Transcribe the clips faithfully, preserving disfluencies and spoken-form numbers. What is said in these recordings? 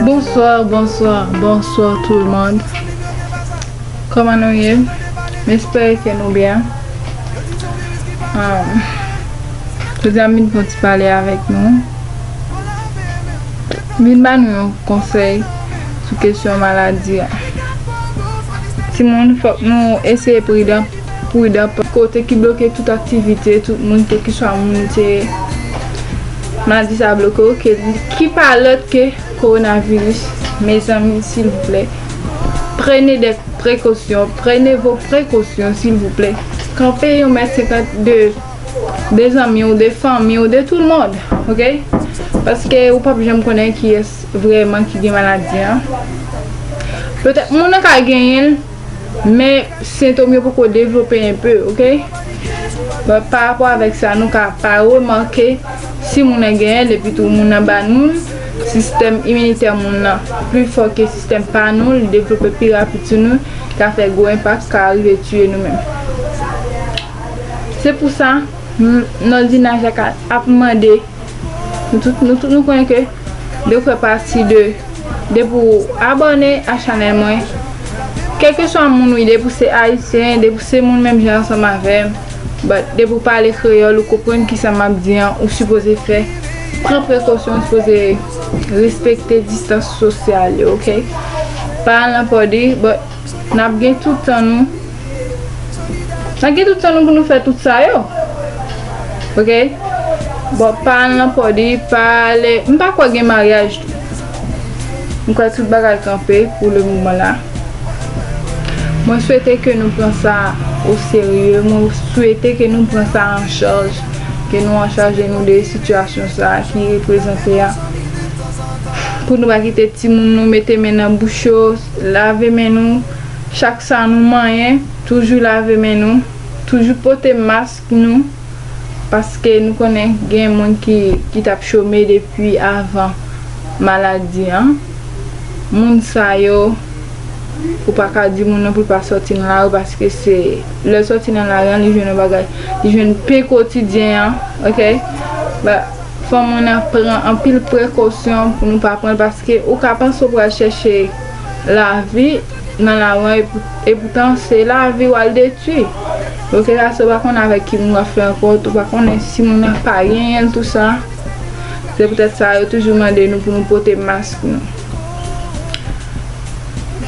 Bonsoir, bonsoir, bonsoir tout le monde. Kòman nou ye? M espere ke nou byen. Um, jodi a m vin fè yon ti pale avèk nou. M vin ba nou yon konsèy sou kesyon maladi a. Timoun, fòk nou eseye pridan, pridan. Kote ki bloke tout aktivite, tout moun, kèlkeswa moun se maladi sa bloke, ok, ki pa lòt ke kowonaviris. Mezanmi, silvouplè, prenez des précautions, prenez vos précautions, silvouplè. Kanpe yon mèt senkant de, de zanmi w, de fanmi w, de tout le monde, ok? Paske ou p ap janm konnen kiyès vrèman ki gen maladi an. Petèt moun nan ka genyen l, men sentòm yo poko devlope enpe, ok? Bon, pa rapò avèk sa, nou ka pa remake si moun nan genyen l, epi tou moun nan ba nou l, sistèm iminitè moun nan pli fò ke sistèm pa nou, li devlope pi rapid sou nou, ka fè gwo enpak, ka rive tiye nou menm. Se pou sa, m-, nòdinaj la ka ap mande, nou tout, nou tout nou konnen ke depi w fè pati de, depi w abòne a chanèl mwen, kèlkeswa moun ou ye, depi w se ayisyen, depi w se moun menm jan ansanm avè m, but depi w pale kreyòl, ou konprann kisa m ap di an, ou sipoze fè, pran prekosyon, ou sipoze respekte distans sosyal yo, ok? Pa al nan pòdi, but n ap gen tout tan nou. N ap gen tout tan nou pou nou fè tout sa yo. Ok? Bon, pa al nan pòdi, pa ale. M pa kwè gen maryaj tou. M kwè tout bagay kanpe pou le moman la. Mwen swete ke nou pran sa o serye. Mwen swete ke nou pran sa an chaj. Ke nou an chaj nou de sitiyasyon sa ki reprezante a. Pou nou pa kite timoun nou mete men nan bouch yo, lave men nou. Chak sa nou manyen, toujou lave men nou, toujou pote mask nou, paske nou konnen gen moun ki, ki t ap chome depi avan maladi an. Moun sa yo, ou pa ka di moun nan pou l pa sòti nan lari, paske se lè l sòti nan lari an, li jwenn yon bagay, li jwenn pen kotidyen an, ok? Ba, fò moun nan pran anpil prekosyon pou nou pa pran l, paske ou ka panse ou pral chèche lavi nan lari an, epi, epoutan se lavi w al detwi. Ok, paske ou pa konnen avèk ki moun w ap fè rankont, ou pa konnen si moun nan pa genyen l, tou sa. Se poutèt sa, yo toujou mande nou pou nou pote mask nou.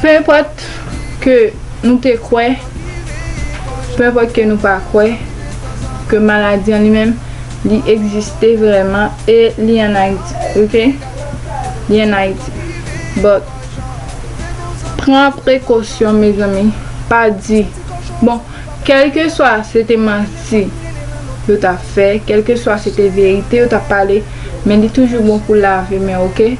Pe enpòt ke nou te kwè, pe enpòt ke nou pa kwè, ke maladi an li menm, li egziste vrèman e li ann Ayiti, ok? Li ann Ayiti. But, pran prekosyon, mezanmi. Pa di, bon, kèlkeswa se te manti yo t ap fè, kèlkeswa se te verite yo t ap pale, men li toujou bon pou lave men, ok?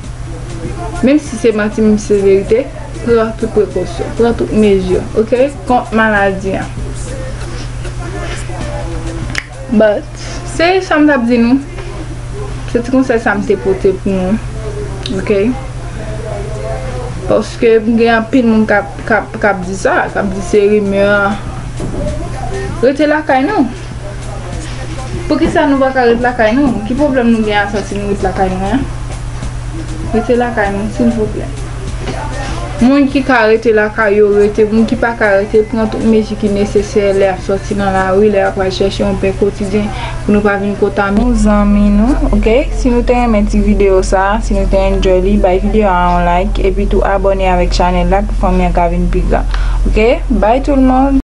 Menm si se manti, menm si se verite, pran tout prekosyon, pran tout mezi, ok? Kont maladi an. But, se sa m t ap di nou. Se ti konsèy sa m te pote pou nou. Ok? Paske m gen anpil moun k ap, k ap, k ap di sa, k ap di se rimè. Rete lakay nou. Poukisa nou pa ka ret lakay nou? Ki pwoblèm nou gen a sòti nou ret lakay nou an? Rete lakay nou, silvouplè. Moun ki ka rete lakay yo, rete. Moun ki pa ka rete, pran tout mezi ki nesesè lè y ap sòti nan lari, lè y ap al chèche yon pen kotidyen, pou nou pa vin kontamine nou zanmi nou, ok? Si nou te renmen ti videyo sa, si nou te enjoy li, bay videyo a yon like, epi tou abòne avèk chanèl la pou fanmi an ka vin pi gran, ok? Bye tout le monde!